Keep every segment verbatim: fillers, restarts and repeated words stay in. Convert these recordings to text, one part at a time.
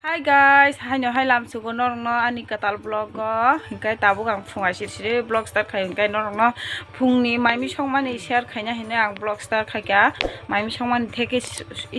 Hi guys, haino hai lamsugo norokno ani kwtal vlog o. Hinkhe tabuk ang phung aisir siri vlog start khai, hinkhe norokno phungni maimi songmani share khaina hinwi ang vlog start khaikha. Maimi songmani theke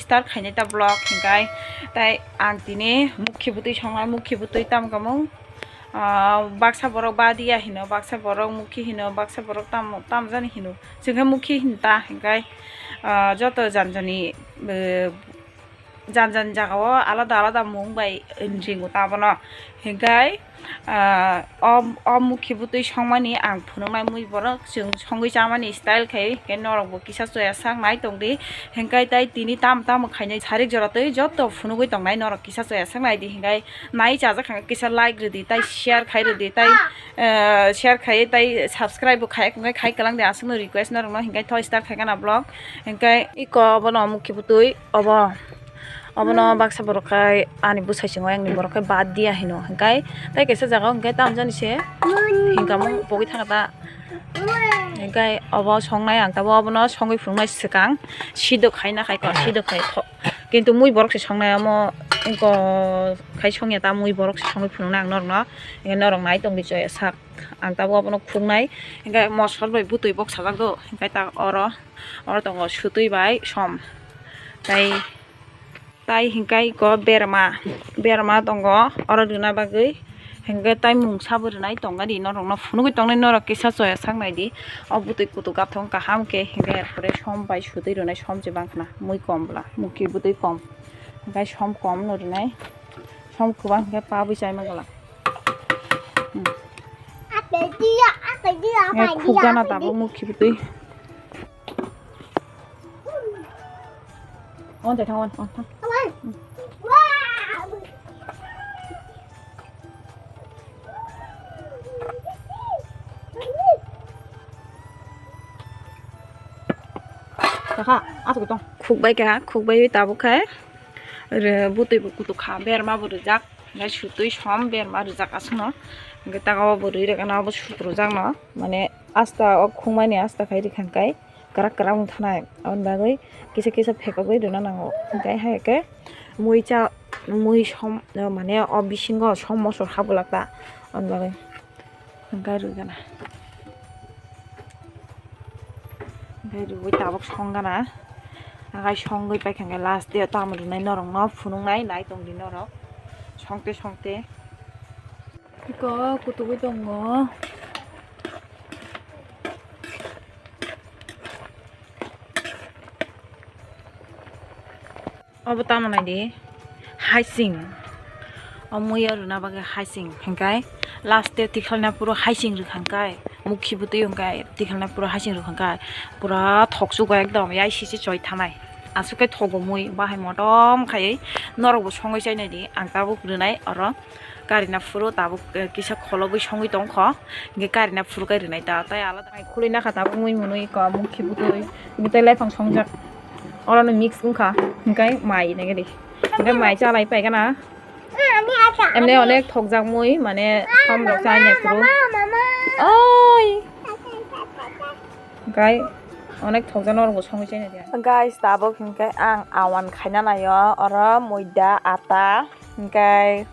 start khainai ta vlog, hinkhe tai ang tini mukhi bwtwi songnai, mukhi bwtwi tam kamung. Ah, baksa borok badia hino, baksa borok mukhi hino, baksa borok tam, tam jani hino. Chwngkhe mukhi hinta, hinkhe, ah, joto jani jani, eh, jan jan jagao alada alada mung bai ringo ta abono. Hinkhe, ah, o, o mukhi bwtwi songmani ang phunuknai mui borok chwng songwi chamani style khai, hinkhe norokbo kisa choya sak nai tongdi. Hinkhe tai tini tamo tamo khainai sarik jora twi joto phunugwi tongnai norok kisa choya sak naidi. Hinkhe nai chajak kha kisa like rwdi, tai share khai rwdi, tai, eh, share khai, tai subscribe bo khai, khai kwlangdi, aswkno request norokno. Hinkhe thoi start khaikha na vlog. Hinkhe iko obono mukhi bwtwi obo, obono baksa borok khai ani bwsai swngo, ani borok khai bad dia hino. Hinkhe tai kaisa jaga o hinkhe tamjani se hinkamung pogwi thangkha ta. Hinkhe obo songnai ang tabuk obono songwi phunuknai swkang sidok khai nakhai ko, sidok khai kho. Kintu mui borok se songnai omo wngko khai songya ta, mui borok se songwi phunuknai ang norokno. Hinkhe norok nai tongdi choya sak ang tabuk obono khuknai. Hinkhe mosol bai bwtwi bok sajak do, hinkhe ta oro, oro tongo sutwi bai som tai. Tai hinkhe iko berma, berma tongo oro rwna bagwi. Hinkhe tai mungsa bo rwnai tongmani norokno phunugwi tongnai, norok kisa choya sak naidi. O bwtwi kutuk gathong kaham khe hinkhe, er pore som bai sutwi rwnai, som se bangkhana mui kom bwla, mukhi bwtwi kom. Hinkhe som kom no rwnai, som kwbang hinkhe pabwi chai mangala. Hmm. Hinkhe khukgana tabuk mukhi bwtwi. On jai thang, on, on thang. Kaka, asuk tong. Khukbai kha, khukbai tabuk khai. Re, bwtwi bo kutuk kha, berma bo rwjak. Hinkhe sutwi som berma rwjak aswkno. Hinkhe taga o bo rwi rwgana, obo sut rwjakno. Mane asta o khukmani asta khai rikha hinkhe. Kwrak kwrak wng thanai, aboni bagwi kisa kisa phekogwi rwna nango. Hinkhe hai khe mui cha, mui som, mane o bisingo som mosol hap glak ta, aboni bagwi hinkhe rwgana. Hinkhe rwui tabuk songgana. Haikhe songwi paikha hinkhe last day o tamo rwnai norokno phunuknai nai tongdi norok. Songte songte. Iko kutugwi tongo. Obo tamo naidi, hasing. O muiyo rwna bagwi hasing hinkhe last day tikhalna phuru hasing rwkha hinkhe, mukhi bwtwi hinkhe tikhalna phuru hasing rwkha hinkhe pura thoksugo ekdom, yai sisi choi thanai. Aswk khe thogo mui, bahai motom khaiwi norokbo songwi chainaidi, ang tabuk rwnai oro. Karina phuru tabuk, eh, kisa kholobwi songwi tongkho, hinkhe karina phuru khe rwnai ta, tai alada. Mai khulwi nakha tabuk mui mwnwi ko mukhi bwtwi, hinkhe tai laiphang songjak, orono mix wngkha, hinkhe mai nangdi, hinkhe mai chalai paigana. Emne onek thokjak mui, mane som rok chai nai phuru. Oi. Hinkhe onek thokjak norokbo songwi chainai dia. Guys, tabuk hinkhe ang awan khaina naio, oro moida, ata, hinkhe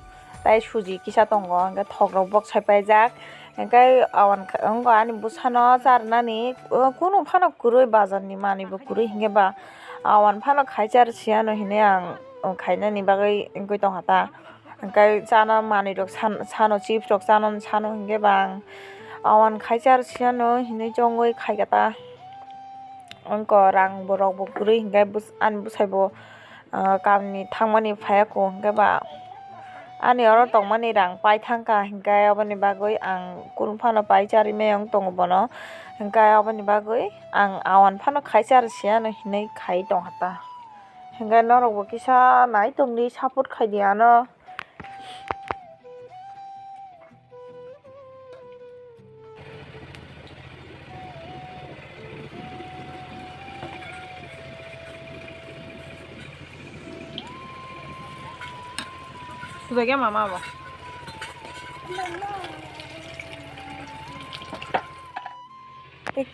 tai suji kisa tongo, hinkhe thokrok bok sai paijak, hinkhe awan wngkha ani bwsano charwnani, o, kunu phano kwrwi, bazarni manwi bo kwrwi, hinkhe ba awan phano khai char siyano hinwi ang khainani bagwi wngwi tongkha ta, hinkhe chana manwi rok san-, sano chips rok chana sano hinkhe ba ang awan khai char siyano hinwi chongwi khaikha ta, wngkha rang borok bo kwrwi hinkhe bwsa-, ani bwsai bo. Ah, kamni thangmani phaiya kho, hinkhe ba ani oro tongmani rang pai thangkha, hinkhe aboni bagwi ang kunu phano pai charwi meyong tongo bono, hinkhe aboni bagwi ang awan phano khai char siyano hinwi khai tongkha ta, hinkhe norokbo kisa nai tongdi, support khaidi ano. Sujagya mama bo. Tik,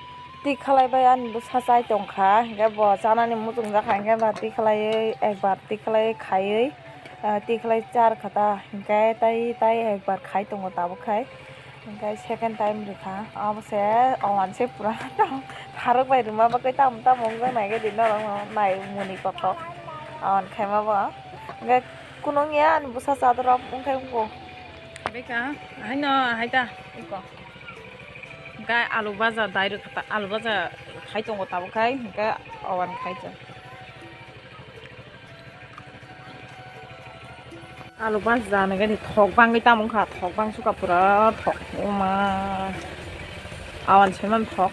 tik khalai bai ani bwsa chai tongkha, hinkhe bo chanani muchungjak kha, hinkhe ba tik khalaiwi, ekbar tik khalaiwi khaiwi, Ah, tikhlai char kha ta, hinkhe tai, tai ekbar khai tongo tabuk khai, hinkhe second time rwkha, abo se owan se pura tharwk bai rwma bagwi tamo tamo wngjak naikhe di norok no nai muni kothok, owan khaima bo, hinkhe kunung ya ani bwsa chadorok wngkhe bo. Beka, haino, haita, iko. Hinkhe alu baja dai rwkha ta, alu baja khai tongo tabuk khai, hinkhe owan khai ta. Alu bas jani gani thok bangwi tamo wngkha, thok bang sukha pura thok, oma awan saiman thok.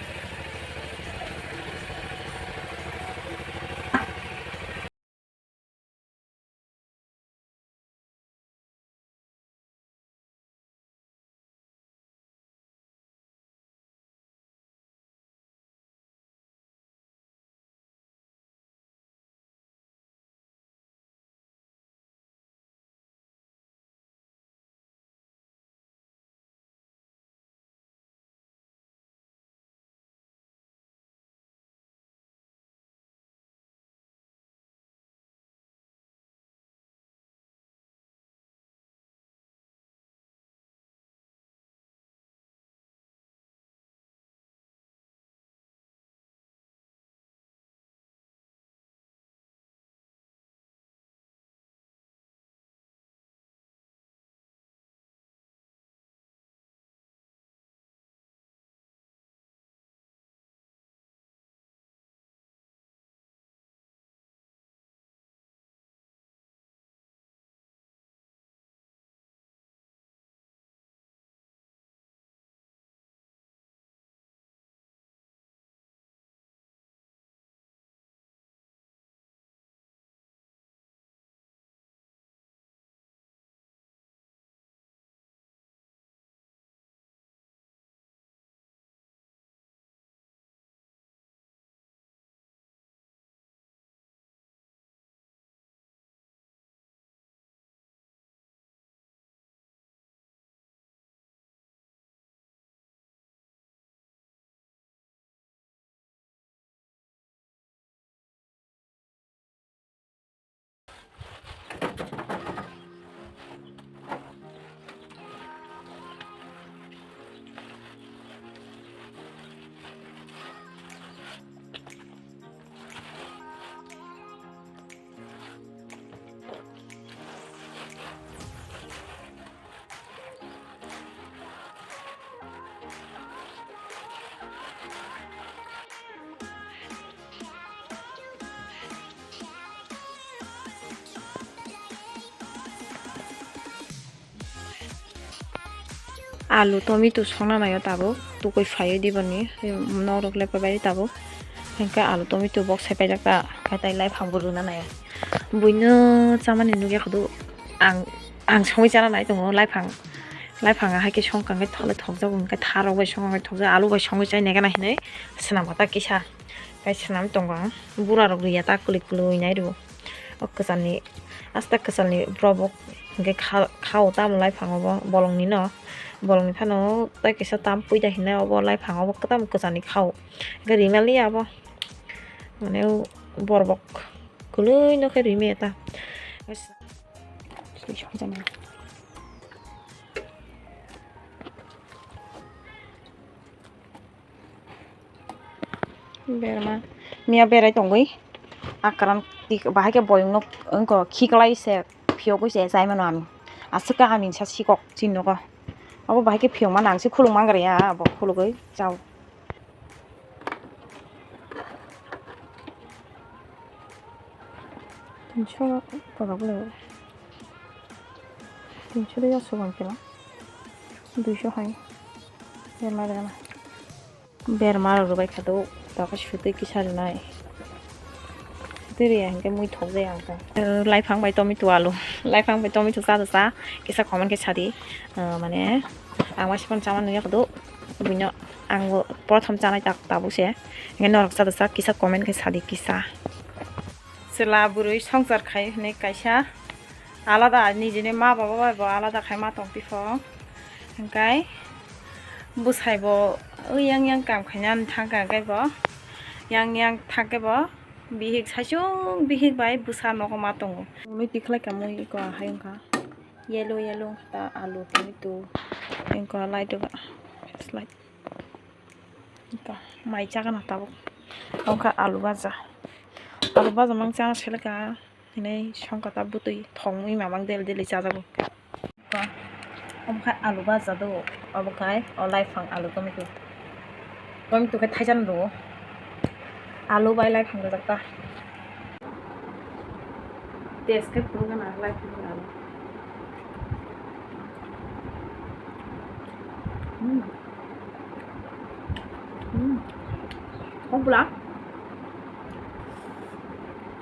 Alu tomato songna naio tabuk, tukui phaiwi diboni norok lepai bai tabuk, hinkhe alu tomato bok sai paijak ta, khe tai laiphang bo rwna naio, buino chamani nukya khudu ang, ang songwi chana nai tongo laiphang, laiphang hai khe songkha khe tholai thokjago, hinkhe tharok bai songkha khe thokjak, alu bai songwi chai nai gana hinwi swnam kha ta kisa. Tei swnam tongo ang, bura rok rwya ta kwlwi kwlwi nai rw. O kwchalni, asta kwchalni borok bo hwnkhe kha-, khao tamo laiphango bo bolongni no, bolongni phano tei kisa tam puida hinwi obo laiphango bo tamo kwchalni khao. Hwnkhe rwmaliya bo, mane borok bo kwlwi no khe rwmaya ta. Berma miya berai tongwi akran tik bahai khe boyong no wngkha khiklai se phiyogwi se chai mano ami aswk khe ami sa sikok chini nogo abo bahai khe phiyok mano ang se khuluk man gra ya abo khulugwi chao. Tinso borok le tinso de yaso bang kela duiso hai berma berma. Berma rok rwbai kha do, tabuk sutwi kisa rwnai. Sutwi rwya hinkhe mui thok jaya ang khe. Laiphang bai tomato alu, laiphang bai tomato cha cha cha, kisa comment khe sadi. Mane ang waisa phano chama nukya khe do, buino ang bo prothom chanai tabuk se. Hinkhe norok cha cha cha kisa comment khe sadi kisa. Chwla bwrwi swngchar khai hinwi kaisa alada nijini ma baba bai bo alada khai ma tong tipho. Hinkhe bwsai bo yang yang kam khaina thang kha, hinkhe bo yang yang thang khe bo Bihik saichung bihik bai bwsa nogo ma tongo. Mui tikhlai ka mui ko hai wngkha. Yellow yellow wngkha ta alu tomato. Wngkha light wngkha. Slide. Wngkha mai chagana tabuk. Wngkha alu baja. Alu baja mang chana seleka. Hinui songkha ta bwtwi thongwi mamang deli deli chajago. Omo khe alu baja do, obo khe o laiphang alu tomato, tomato khe thaisa no rwo, alu bai laiphang rwjak ta, taste khe phuru gana laiphang alu. Hmm. Hmm. Hopla.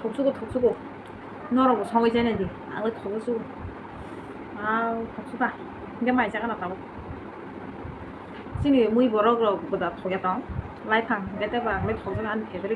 Thoksugo, thoksugo. Norokbo songwi chainai di. Ang le thoksugo. Wow, thoksuka. Hingke mai chakana tabuk. Chini mui borok rok boda thokya tong. Laiphang, hingke tebo ang le thokjak ani favorite.